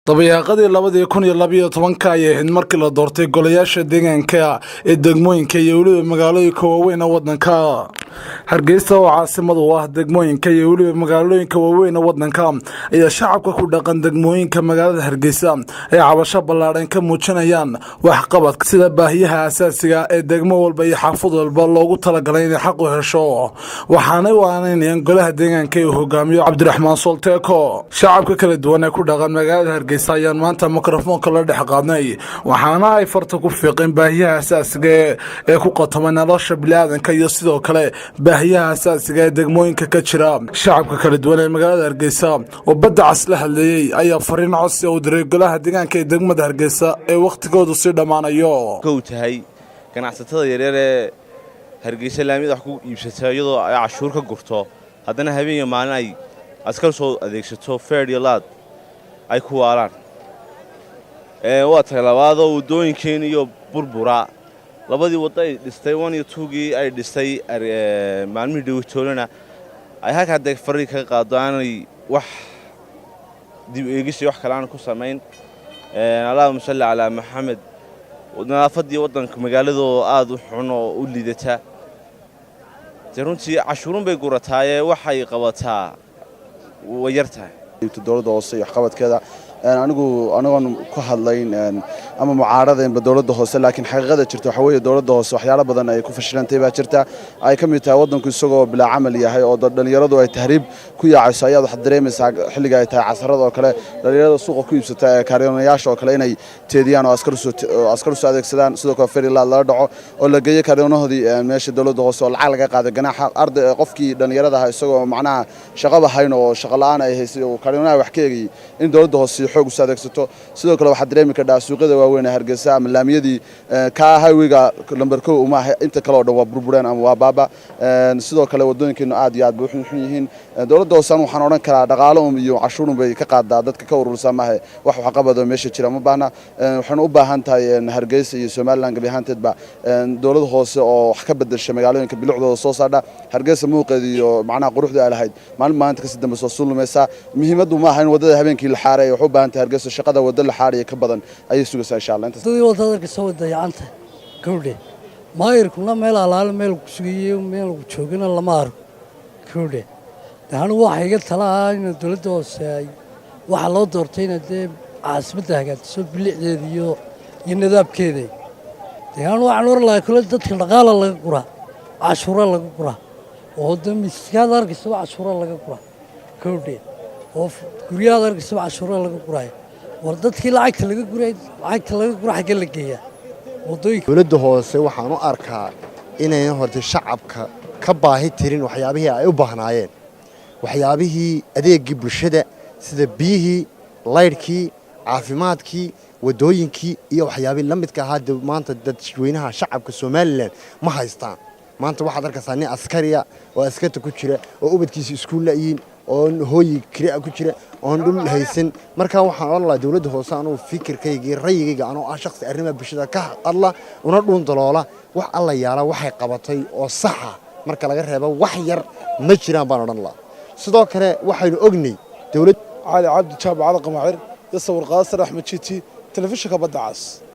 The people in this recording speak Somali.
Dabayaaqadii 2012-ka ayay ahayd markii la doortay golayaasha deegaanka ee degmooyinka iyo weliba magaalooyinka waaweyn ee wadanka. Hargeysa oo caasimad u ah degmooyinka iyo weliba magaalooyinka waaweyn ee wadanka ayaa shacabka ku dhaqan degmooyinka magaalada Hargeysa ay cabasho ballaadhan ka muujinayaan waxqabad sida baahiyaha asaasiga ee degmo walba iyo xaafad walba loogu talagalay inay xaq u hesho. Waxaanay u aaneynayaan golaha deegaanka ee hogaamiyo Cabdiraxmaan Solteeko. Shacabka kala duwan ee ku dhaqan magaalada Hargeysa ayaan maanta mikrofoonka la dhex qaadnay, waxaana ay farta ku fiiqeen baahiyaha asaasiga ee ku qatama nolosha biniaadanka iyo sidoo kale baahiyaha asaasiga ee degmooyinka ka jira. Shacabka kala duwan ee magaalada Hargeysa oo Badda Cas la hadleeyey ayaa fariin codsi u diray golaha deegaanka ee degmada Hargeysa ee wakhtigoodu sii dhammaanayo. Kow tahay ganacsatada yaryar ee Hargeysa laamiyada wax ku iibsata, iyadoo ay cashuur ka gurto, haddana habeen iyo maalin ay askar soo adeegsato, feedh iyo laad ay ku waalaan. Waa tahay labaadoo waddooyinkeen iyo burbura labadii waddo ay dhistay, one iyo two-gii ay dhistay maalmihii dhawitoolana ay halkaa dee farii kaga qaado, aanay wax dib eegis iyo wax kale aanay ku samayn. Allahuma salli calaa Maxamed. Nadaafaddii waddanka magaaladoo aad u xun oo u liidata. Dee runtii cashuurun bay gurataayee, waxay qabataa way yar tahay. Dowladda hoose iyo waxqabadkeeda, anigu anigoon ku hadlayn ama mucaaradaynba dowladda hoose, laakiin xaqiiqada jirta waxa weeye dowladda hoose waxyaalo badan ay ku fashilantay baa jirta. Ay ka mid tahay waddanku isagoo bilaa camal yahay oo dhallinyaradu ay tahriib ku yaacayso, ayaad waxaad dareemaysaa xilliga ay tahay casarada oo kale dhallinyarada suuqa ku iibsata ee kaariyoonayaasha oo kale inay teediyaan oo askar usoo adeegsadaan. Sidoo kale ferilaad lala dhaco oo la geeyo kaariyoonahoodii meesha dowladda hoose oo lacag laga qaaday ganaaxa. Arday qofkii dhallinyarada ahaa isagoo macnaha shaqaba hayn oo shaqo la'aan ay haysay oo kaariyoonaha wax ka eegayay in dowladda hoose xoog usoo adeegsato. Sidoo kale waxaad dareemi kardhaa suuqyada waaweyn ee Hargeysa ama laamiyadii kaa highwayga lamber 1 uma aha, inta kale oo dhan waa burbureen ama waa baaba. Sidoo kale waddooyinkeenu aad iyo aad bay u xun yihiin. Dowladda hoose waxaan odhan karaa dhaqaalo um iyo cashuurun bay ka qaadaa dadka ka urursaa, maahe wax waxqabado meesha jira ma baahna. Waxaynu u baahan tahay Hargeysa iyo Somaliland gabi ahaanteedba dowlad hoose oo wax ka bedesha magaalooyinka, bilicdooda soo saardha. Hargeysa muuqeeda iyo macnaha quruxda ay lahayd maalin maalinta kasii dambe soo sulumaysaa. Muhiimaddu ma aha in waddada habeenkii la xaaray. Waxu u baahan tahay Hargeysa shaqada waddo la xaaraya ka badan ayay sugaysaa, insha Allah. Wadadii wadada kasoo dayacanta gawdhe, maayirkuna meel alaale meel ku sugayo, meel joogana lama arko gawdhe. Anigu waxa iga tala ah in dowladda hoose ay waxaa loo doortay ina dee caasimadda hagaajiso bilicdeeda iyo nidaamkeeda. Dee anu waxaan oran lahaa kule dadka dhaqaala laga guraa, cashuura laga guraa, oo de miskaad arkaysaba cashuura laga guraa gawdhe, oo guryahaad arkaysaba cashuura laga guraayo. War dadkii lacagta laga guray, lacagta laga gura xaggee la geeyaa? Waddooyinka Dowladda hoose waxaan u arkaa inayna hortay shacabka ka baahi tirin waxyaabihii ay u baahnaayeen, waxyaabihii adeegii bulshada sida biyihii, laydhkii, caafimaadkii, waddooyinkii iyo waxyaabihii la midka ahaa. Maanta dadweynaha shacabka Somaliland ma haystaan. Maanta waxaad arkaysaa nin askariya oo askarta ku jira oo ubadkiisa iskuul la'yiin oon hooyi kiraa ku jira oon dhul haysan. Markaa waxaan odhan lahaa dowladda hoose, anugu fikirkaygii, rayigayga, anoo ah shakhsi arrimaha bulshada ka hadla una dhuun daloola, wax alla yaala waxay qabatay oo saxa marka laga reebo wax yar ma jiraan baan odhan lahaa. Sidoo kale waxaynu ognay dowlad Cali Cabdi Jaabacada Qamaacir iyo sawir qaadasar Axmed Jiti, telefishinka Badda Cas.